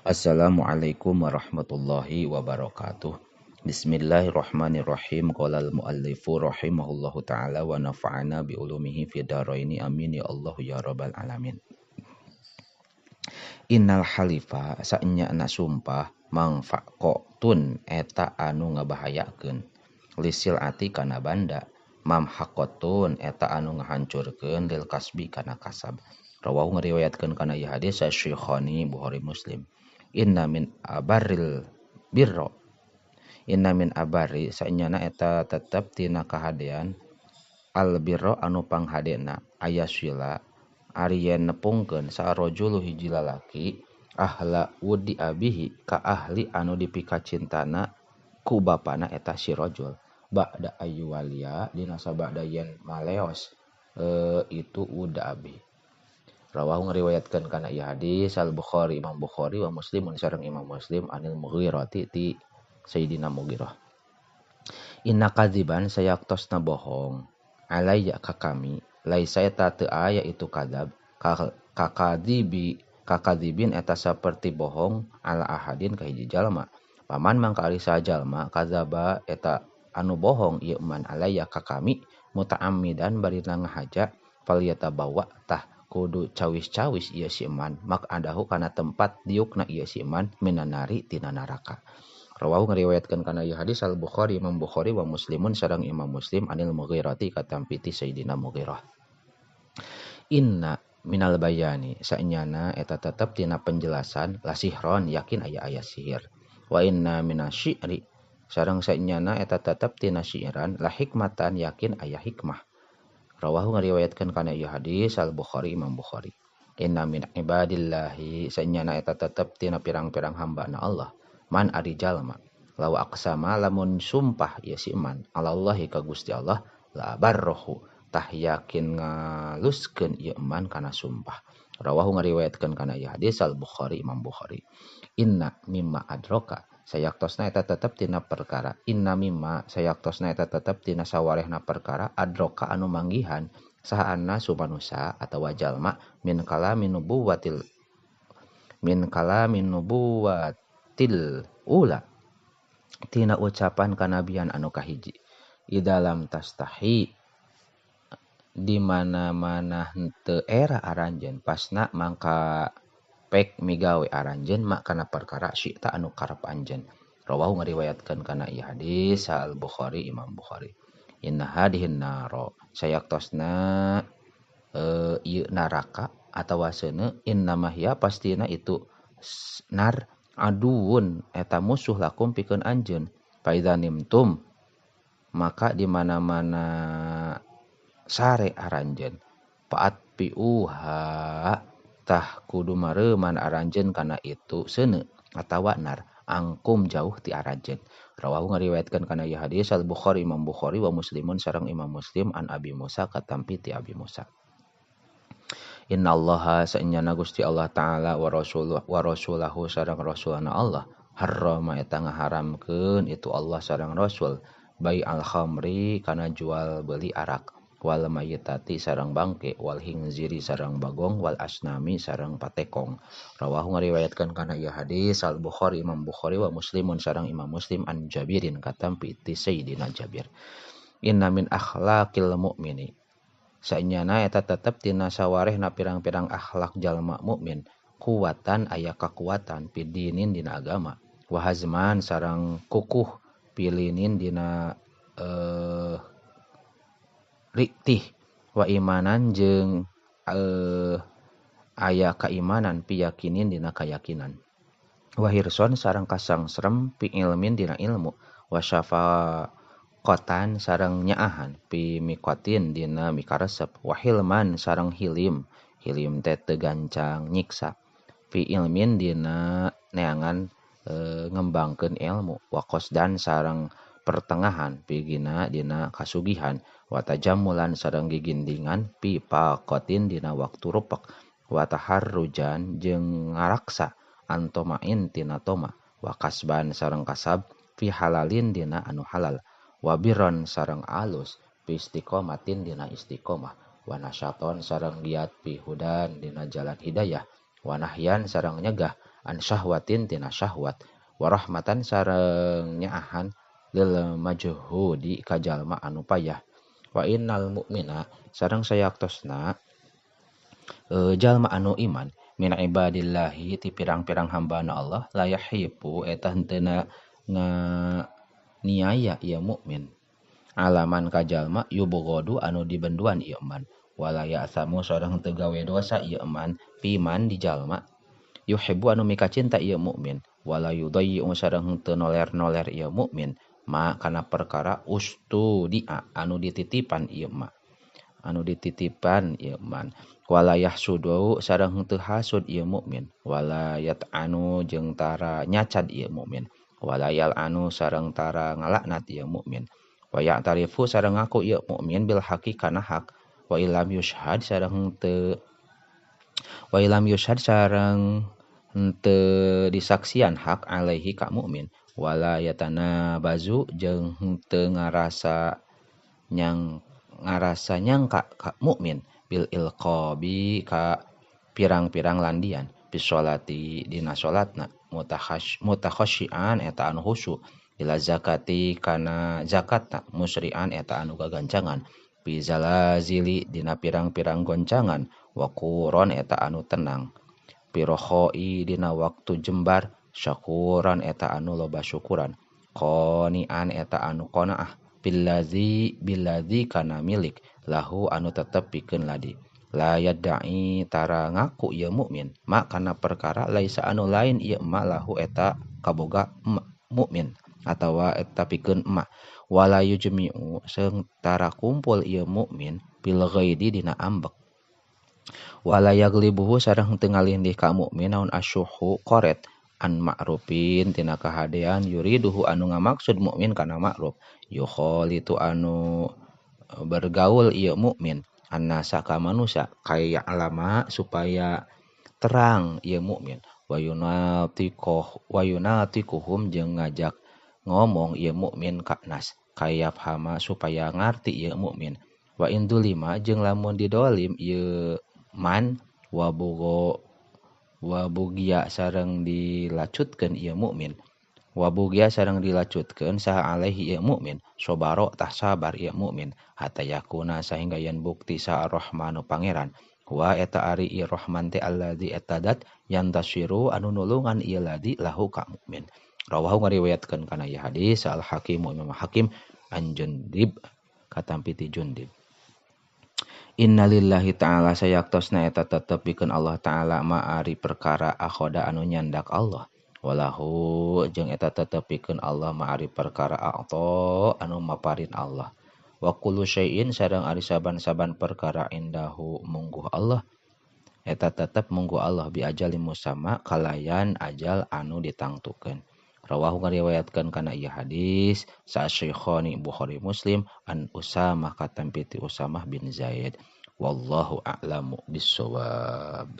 Assalamualaikum warahmatullahi wabarakatuh. Bismillahirrahmanirrahim. Qala al-muallifu rahimahullahu ta'ala wa nafa'ana bi ulumihi fid dharaini. Amin ya Allah ya rabbal alamin. Innal halifa sanyana sumpah mangfaqotun eta anu ngabahayakeun lisil ati kana banda, mamhaqotun eta anu ngahancurkeun lil kasbi kana kasab. Rawahu ngariwayatkeun kana ieu hadis Syekhani Bukhari Muslim. Inna min abaril birro, inna min abari sanyana eta tetep tina kahadean al birro anu panghadena ayasila ari yen nepungkeun sarojulu hiji lalaki ahla wudi abihi ka ahli anu dipikacintana ku bapana eta si rajul ba'da ayyuwalia dina sabada yen maleos itu wuda abi. Rawahu ngariwayatkeun kana ieu hadis Al Bukhari Imam Bukhari wa Muslimun sareng Imam Muslim anil Mughirah ti Sayyidina Mughirah. Inna kadziban sayaktosna bohong alayya ka kami laisa eta teu aya itu kadzab kakadibi kakadzibin eta saperti bohong ala ahadin ka hiji jalma. Paman mangka ari sajalma kadzaba eta anu bohong ieu man alayya ka kami muta'ammidan barina ngahaja falyatabawa tah kudu cawis-cawis ieu si iman mak adahu kana tempat diukna ieu si iman minanari tina neraka. Rawahu ngariwayatkeun kana ieu hadis Al Bukhari Imam Bukhari wa Muslimun sareng Imam Muslim anil Mughirati katampi ti Sayyidina Mughirah. Inna minal bayani sanyana eta tetep tina penjelasan la sihron yakin aya-aya sihir. Wa inna minasyi'ri sareng sanyana eta tetep tina syiiran la hikmatan yakin aya hikmah. Rawahu ngariwayatkeun kana ieu hadis Al Bukhari Imam Bukhari. Inna min ibadillahi sanyana eta tetep tina pirang-pirang hambana Allah man ari jalma law aqsama lamun sumpah ieu si iman alallahi ka Gusti Allah la barrohu tah yakin ngaluskeun ieu iman kana sumpah. Rawahu ngariwayatkeun kana ieu hadis Al Bukhari Imam Bukhari. Inna mimma adroka sayaktosna eta tetep tina perkara inna mimma sayaktosna eta tetep tina sawarehna perkara adroka anu manggihan saha anna sumanusa atawa jalma min kalamin nubuwatil ula tina ucapan kanabian anu kahiji idalam tastahi di mana-mana henteu era aranjeun pasna mangka pek migawe aranjeun makana perkara syi'ta anu karep anjeun. Rawahu ngariwayatkeun kana ieu hadis Al Bukhari Imam Bukhari. Inna hadihin naro sayaktosna ieu neraka atawa seuneu innama hiya pastina itu nar aduun eta musuh lakum pikeun anjeun. Fa idza nimtum maka di mana-mana sare aranjeun paat piuha tah kudu mareuman aranjeun kana itu seuneu atawa nar angkum jauh ti aranjeun. Rawahu ngariwayatkeun kana ieu hadis Al Bukhari Imam Bukhari wa Muslimun sareng Imam Muslim an Abi Musa katampi ti Abi Musa. Innallaha sanyana Gusti Allah taala wa rasuluhu wa rasulahu sareng rasulna Allah harrama eta ngaharamkeun itu Allah sareng rasul bai al khamri kana jual beli arak wal mayitati sareng bangke wal hinziri sareng bagong wal asnami sareng patekong. Rawahu ngariwayatkeun kana ieu hadis Al Bukhari Imam Bukhari wa Muslimun sareng Imam Muslim an Jabirin katampi ti Sayyidina Jabir. Inna min akhlaqil mu'mini sanyana eta tetep tina sawarehna pirang-pirang akhlak jalma mukmin kuwatan aya kakuatan pidinin dina agama wa hazman sareng kukuh pilinin dina riktih wa imanan jeung aya kaimanan piyakinin dina kayakinan wa hirson sareng kasangsrem pi ilmin dina ilmu wa syafaqatan sareng nyaahan pi miqatin dina mikaresep wa hilman sareng hilim hilim teh teu gancang nyiksa pi ilmin dina neangan ngembangkeun ilmu wa qasdan sareng pertengahan pigina dina kasugihan wa tajammulan sareng gigindingan pi paqatin dina waktu rupek wa taharrujan jeung ngaraksa antomain tina toma wa kasban sareng kasab fi halalin dina anu halal wa birron sareng alus fi istiqomatin dina istiqomah wa nasyaton sareng giat fi hudan dina jalan hidayah wa nahyan sareng nyegah An syahwatin tina syahwat wa rahmatan sareng nyaahan lil majhudi ka jalma anu payah. Wa innal mu'mina sareng sayaktosna jalma anu iman min ibadillahi ti pirang-pirang hambana Allah la yahibu eta henteu niaya ieu mukmin alaman ka jalma yubghadu anu dibenduan ieu man wala ya'samu sareng henteu gawe dosa ieu man piman di jalma yuhibbu anu mikacinta ieu mukmin wala yudayyi'u sareng henteu noler-noler ieu mukmin ma kana perkara ustudia anu dititipan ieu ma anu dititipan ieu man wala yahsudu sareng henteu hasud ieu mukmin wala yat'anu jeung tara nyacad ieu mukmin wala yal'anu sareng tara ngalaknat ieu mukmin wa ya'tarifu sareng ngaku ieu mukmin bil haqi kana hak wa illam yushhad sareng henteu wa illam yushhad sareng henteu disaksian hak alaihi ka mukmin wala yatana bazu jeung henteu ngarasa nyangka ka mukmin bil ilqabi ka pirang-pirang landian bisolati dina salatna mutakhasyian eta anu khusyuk ila zakati kana zakatna musrian eta anu gagancangan bi zalazili dina pirang-pirang goncangan wa quron eta anu tenang pirokhoi dina waktu jembar syakuran eta anu loba syukuran qanian eta anu qanaah billazi billazi kana milik lahu anu tetep pikeun ladi la yadai tara ngaku ieu mukmin ma kana perkara laisa anu lain ieu ma lahu eta kaboga mukmin atawa eta pikeun ma wala yujmi'u seung tara kumpul ieu mukmin bil ghaidi dina ambek wala yaglibuhu sareng teu ngalindih ka mukmin naon asyuhu qoret an ma'rufin tina kahadean yuriduhu anu ngamaksud mukmin kana ma'ruf yukhalitu anu bergaul ieu mukmin annasa ka manusia kaya alama supaya terang ieu mukmin wayunatikuhum jeung ngajak ngomong ieu mukmin ka nas kaya fahama supaya ngarti ieu mukmin wa indulima jeung lamun didolim ieu man wabugo wabugia sareng dilacutkeun ieu mukmin wabugia sareng dilacutkeun saha alaihi ieu mukmin sobaro tah sabar ieu mukmin hatta yakuna sahingga yen bukti saha Rahmanu pangeran wa eta ari ieu Rahman teh allazi etadat yantasiru anu nulungan ieu ladzi lahu ka mukmin rawahu ngariwayatkeun kana ieu hadis al Hakim Imam Hakim an Jundib katampi ti Jundib. Innalillahi ta'ala sayaktosna eta tetep pikeun Allah ta'ala ma'ari perkara akhoda anu nyandak Allah walahu jeung eta tetep pikeun Allah ma'ari perkara a'ta anu maparin Allah wa kullu syai'in sareng ari saban-saban perkara indahu mungguh Allah eta tetep mungguh Allah bi ajali musamma kalayan ajal anu ditangtukeun. Rawahu ngariwayatkeun kana ieu hadis sa Syekhani Bukhari Muslim an Usamah katampi ti Usamah bin Zaid. Wallahu a'lamu bissawab.